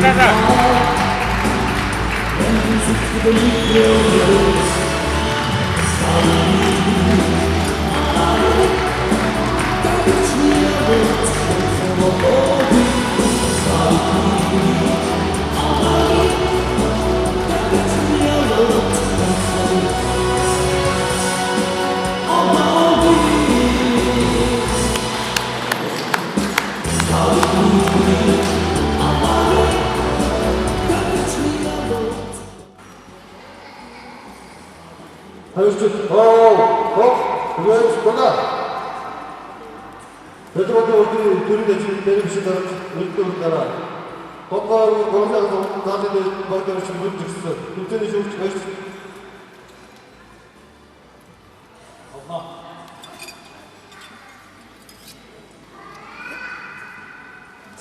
За.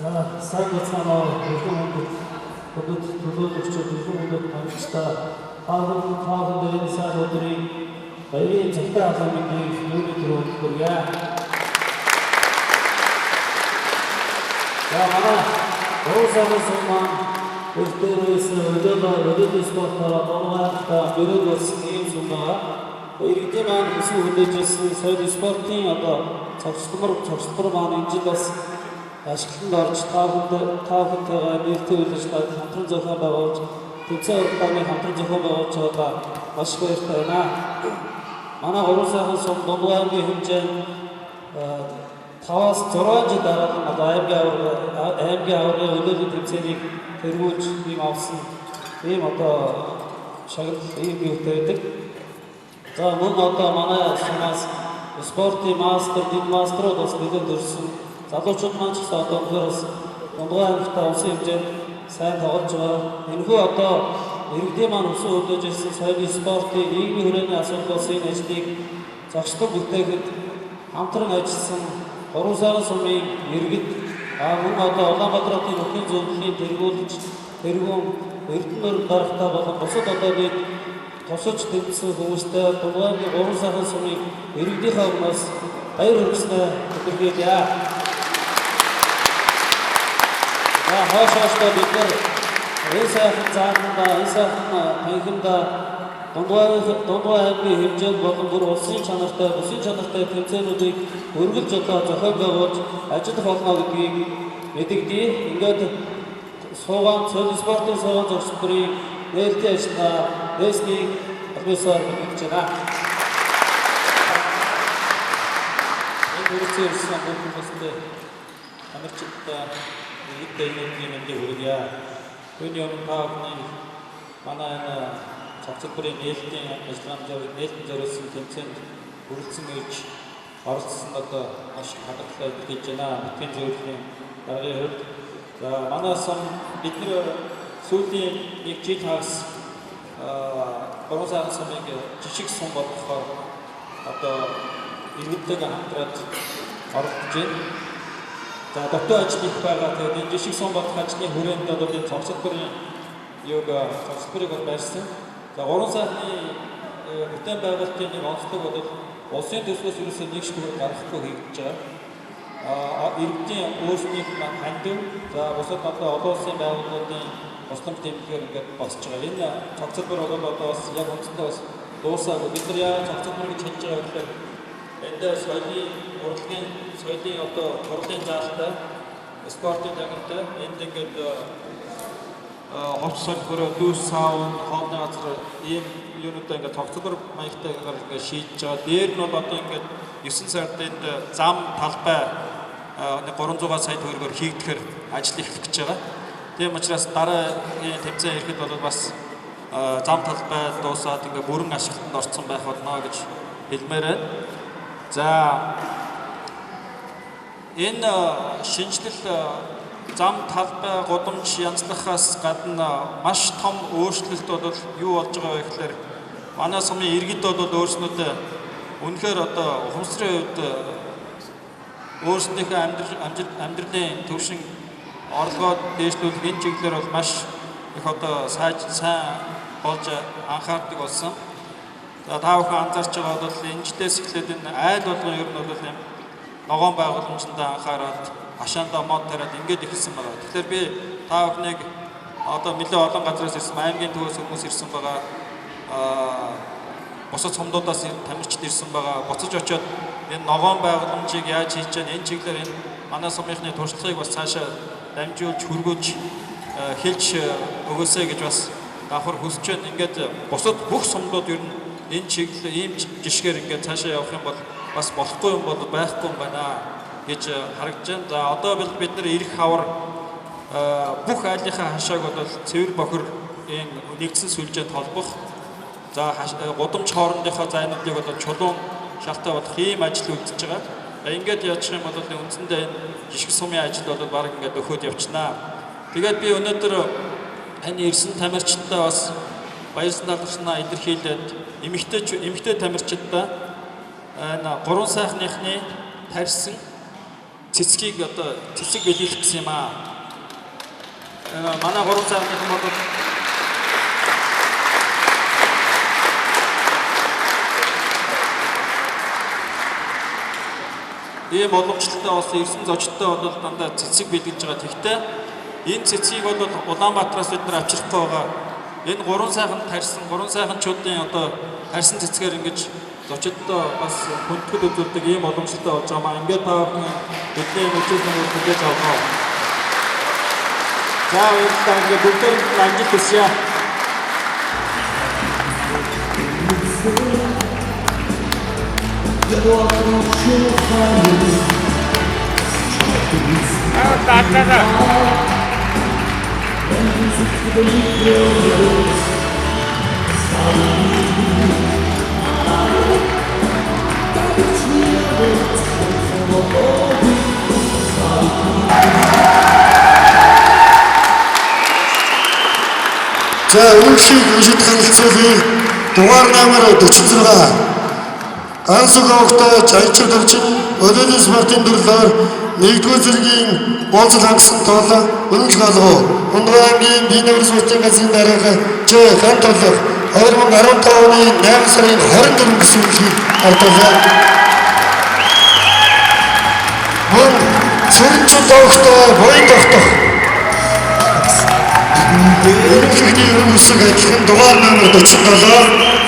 За, сайн байцгаана уу? Эрхэм хүндэт хүндэт төлөөлөгчид, эрхэм хүндэт тамирчдаа, та бүхэнд энэ сайн өдрийн баярын цагтаа халуун мэндийг юуны түрүүнд хүргье. За, манай гурван сайхан сум маань өртөөрөөс өдөөлөө спортоор дунгайртай мөрөөд болсон ийм сум байгаа. Иргэдийн маань хүсэн хүлээж ирсэн соёл спортын одоо цогцлбор маань энэ жил бас ашиглалтанд орж та бүхэнтэйгээ нээлттэй үйл ажиллагааг хамтран зохион байгуулж, тэмцээн уралдааныг хамтран зохион байгуулж байгаадаа маш их баяртай байна. Манай гурван сайхан сум Дундгуй аймгийн хэмжээнд 5-аас 6 жил дараалан одоо аймгийн аваргын өлөөллийн тэмцээнийг тэргүүлж ийм авсан ийм одоо шагнал ийм юутай байдаг. За, мөн одоо манай сумаас спортын мастер, дэд мастерууд бас нэлээд төрсөн. Залуучууд маань ч гэсэн одоо үнэхээр бас Дундгуй аймагтаа улсын хэмжээнд сайн тоглож байгаа. Энэхүү одоо иргэдийн маань өсөн хөлөөж ирсэн соёлын спортын нийгмийн хүрээний асуудал болсон энэ ажлыг зогсдон бүтээхэд хамтран ажилласан гурван сайхан сумын иргэд, мөн одоо Улаанбаатар хотын нутгийн зөвлөлийн тэргүүлж, тэргүүн Эрдэнэ дарагтай болон бусад одоо нийт тусаж дэмжсэн хүмүүстэй Дундгуй аймгийн гурван сайхан сумын иргэдийнхээ өмнөөс баяр хүргэснээ илэрхийлье. За, хойш хойшдоо бид нар энэ сайхан зааландаа, энэ сайхан танхимдаа Дундгуй аймгийн хэмжээнд болон бүр улсын чанартай, бүсийн чанартай тэмцээнүүдийг үргэлж одоо зохион байгуулж ажиллах болно гэдгийг мэдэгдье. Ингээд суугаан соёл спортын суугаан зохицлборын нээлтийн ажиллагаа нээснийг аль биесээр мэдэгдэж байна. Энэ хүрэлцэн ирсэн бүх хүмүүстээ тамирчидтай иргэдтэй энэ өдрийн мэндийг хүргье. Түүний өмнө та бүхний манай энэ цогцлборын нээлтийн ажиллагаанд нээлтэн зориулсан тэмцээнд хүрэлцэн ирж оролцсон одоо маш их хадгалтай илэрхийлж байна. Нутгийн зөвлөлийн даргын хувьд. За, манай сум бид нар сүүлийн нэг жил хагас гурван сайхан сумыг жижиг сум болгохоор одоо иргэдтэйгээ хамтраад оролдож байна. За, дотоо ажил их байгаа. Тэгээд энэ жишг сум бодох ажлын хүрээнд бол энэ цогцлборын юуг цогцлборыг бол барьсан. За, гурван сайхны бүтээн байгуулалтын нэг онцлог бол улсын төсвөөс ерөөсөө нэг ч төгрөг гаргахгүй хийгдэж байгаа. Иргэдийн өөрсдийнх маань хандив, за бусад одоо олон улсын байгууллагуудын тусламж тэмдэглэгээр ингээд босч байгаа. Энэ цогцлбор бол одоо бас яг үндсэндээ бас дуусаагүй. Бид нар яагаад цогцлбор гэж хэлж байгаа гэхээр энд соёлын урлагийн соёлын одоо хурлын заалтай, спортын танхимтай энд ингээд ховч солихороо дүүс саун, хоолны газар ийм юунуудаа ингээд цогцлбор маягтайгаар ингээд шийдэж байгаа. Дээр нь бол одоо ингээд 9 сард энд зам талбай нэг 300 сая төгрөгөөр хийгдэхээр ажил эхлэх гэж байгаа. Тийм учраас дараагийн тэмцээн ирэхэд бол бас зам талбай дуусаад ингээд бүрэн ашиглалтанд орсон байх болно гэж хэлмээр байна. За, энэ шинэчлэл зам талбай гудамж янзлахаас гадна маш том өөрчлөлт бол юу болж байгаа вэ гэхээр манай сумын иргэд бол өөрснөөдөө үнэхээр одоо ухамсарын хувьд өөрсдийнхөө амьдралын төвшин орлогоо дээшлүүлэх энэ чиглэлээр бол маш их одоо сайн болж анхаардаг болсон. За, та бүхэн анзаарч байгаа бол энэ жилээс эхлээд энэ айл болгон ер нь бол юм ногоон байгууламжиндаа анхаарат хашаандаа мод тариад ингээд эхэлсэн байгаа. Тэгэхээр би та бүхнийг Одоо нэлээд олон газраас ирсэн, аймгийн төвөөс хүмүүс ирсэн байгаа. Бусад сумдуудаас тамирчид ирсэн байгаа. Буцаж очиод энэ ногоон байгууламжийг яаж хийж чана, энэ чиглэлээр энэ манай сумынхны туршлагыг бас цаашаа дамжуулж, хөргөж, хэлж өгөөсэй гэж бас давхар хүсэж байна. Ингээд бусад бүх сумдууд ер нь энэ чиглэл ийм жишгээр ингээд цаашаа явах юм бол бас болохгүй юм бол байхгүй юм байна гэж харагдаж байна. За одоо бид нар ирэх хавар бүх айлынхаа хашааг бол цэвэр бохир ийм нэгдсэн сүлжээнд холбох, за гудамж хоорондынхоо зайнуудыг бол чулуун шалтай болох ийм ажил үлдэж байгаа. Ингээд яачих юм бол үндсэндээ энэ жишг сумын ажил бол баг ингээд өхөөд явчихнаа. Тэгээд би өнөөдөр таны ирсэн тамирчидтай бас баярсан талархнаа илэрхийлээд эмэгтэй тамирчидтай энэ гурван сайхныхны тарьсан цэцгийг одоо цэцэг бэлийлэх гэсэн юм аа. Манай гурван сайхныхан бол ийм боломжтой бас ирсэн зочдтой бол дандаа цэцэг бэлгэлж байгаа. Тэгэхдээ энэ цэцгийг бол Улаанбаатараас бид нар авчрахгүй байгаа. Энэ гурван сайхан тарьсан, гурван сайханчуудын одоо тарьсан цэцгээр ингэж зочдтой бас хүндэтгэл үзүүлдэг ийм боломжтой болж байгаа маа. Ингээд та бүхэн бидний үзүүлэлтийг хүлээж авах уу. За баярлалаа. Ингээд бүгдээрэнд нь амжилт хүсье. За үнэлгийг уншид харилцуулъя. Дугаар номер 46. Гансүх овогтой Жанчир Дөржин Олимпийн спортын төрлөөр нэгдүгээр зэргийн уулзал хангасан тул үнэлэх алгав. Хондгой аймгийн Бие спортын газрын дарга Ж Хантолох 2015 оны 8 сарын 24 гэсэн үнэлгийг ардуулаа. Мөн Цэрэнчил овогтой Буян тогтох Үнэлгэний өн хэсэг адилхан дугаар номер 47.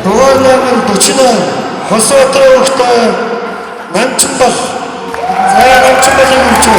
Дугаар номер 48 Хосоотын овогтой Намчин бол. За Намчин болыг үрж.